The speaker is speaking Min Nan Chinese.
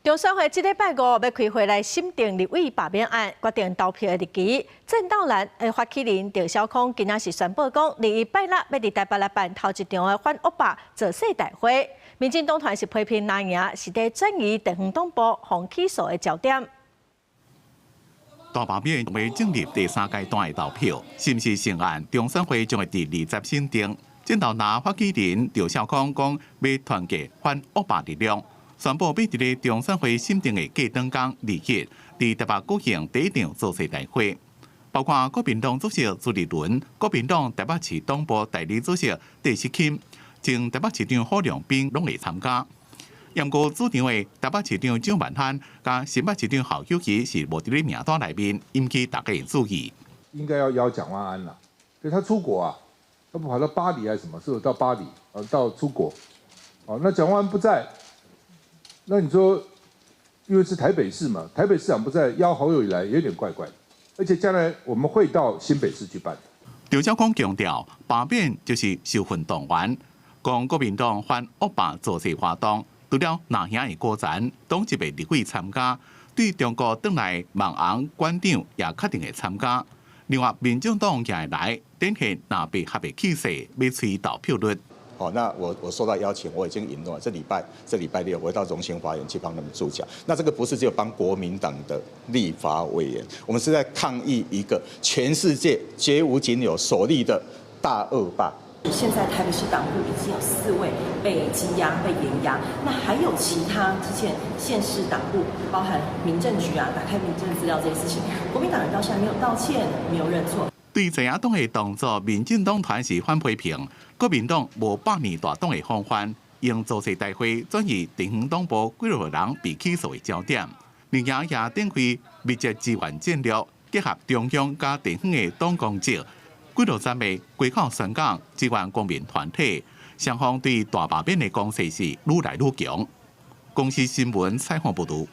中選會這禮拜五欲開會來審定立委罷免案，決定投票的日期。戰鬥藍的發起人鄭小康今仔是宣布講，21拜六欲佇台北來辦頭一場的反惡霸造勢大會。民進黨團是批評藍營是佇轉移地方黨部予起訴的焦點。大罷免欲進入第三階段的投票，是毋是成案？中選會將會佇20審定。戰鬥藍發起人趙少康講，欲團結反惡霸力量，宣布欲佇咧中選會審定的隔轉工2日，佇台北舉行第一場造勢大會，包括國民黨主席朱立倫、國民黨台北市黨部代理主席戴錫欽、前台北市長郝龍斌攏會參加。毋過主場的台北市長蔣萬安佮新北市長侯友宜是無佇咧名單內面，引起大家的注意。應該要邀蔣萬安啦，對他出國啊，他不跑到巴黎還是什麼？是不是到巴黎？啊，到出國。哦，那蔣萬安不在，那你說，因為是台北市嘛，台北市長不在，邀侯友宜來有點怪怪。而且將來我們會到新北市去辦。趙少康強調，罷免就是受訓動員，講國民黨反惡霸造勢活動，除了藍營的高層，黨籍的立委參加，對中國轉來網紅館長也確定會參加。另外，民進黨也會來，展現藍白合的氣勢，欲催投票率。好，那我受到邀請，我已經允諾，這禮拜六我會到榮興花園去幫他們助講。那這個不是只有幫國民黨的立法委員，我們是在抗議一個全世界絕無僅有首例的大惡霸。現在台北市黨部已經有四位被羈押、被嚴押，那還有其他之前縣市黨部，包含民政局啊，打開民政資料這些事情，國民黨人到現在沒有道歉，沒有認錯。對在野黨的動作，民進黨團是反批評，國民黨無百年大黨的風範，用造勢大會轉移地方黨部幾落人被起訴的焦點。另外也展開密集支援戰略，結合中央佮地方的黨工職。幾落站的歸口宣講支援公民團體，雙方對大罷免的攻勢是愈來愈強。公視新聞採訪報導。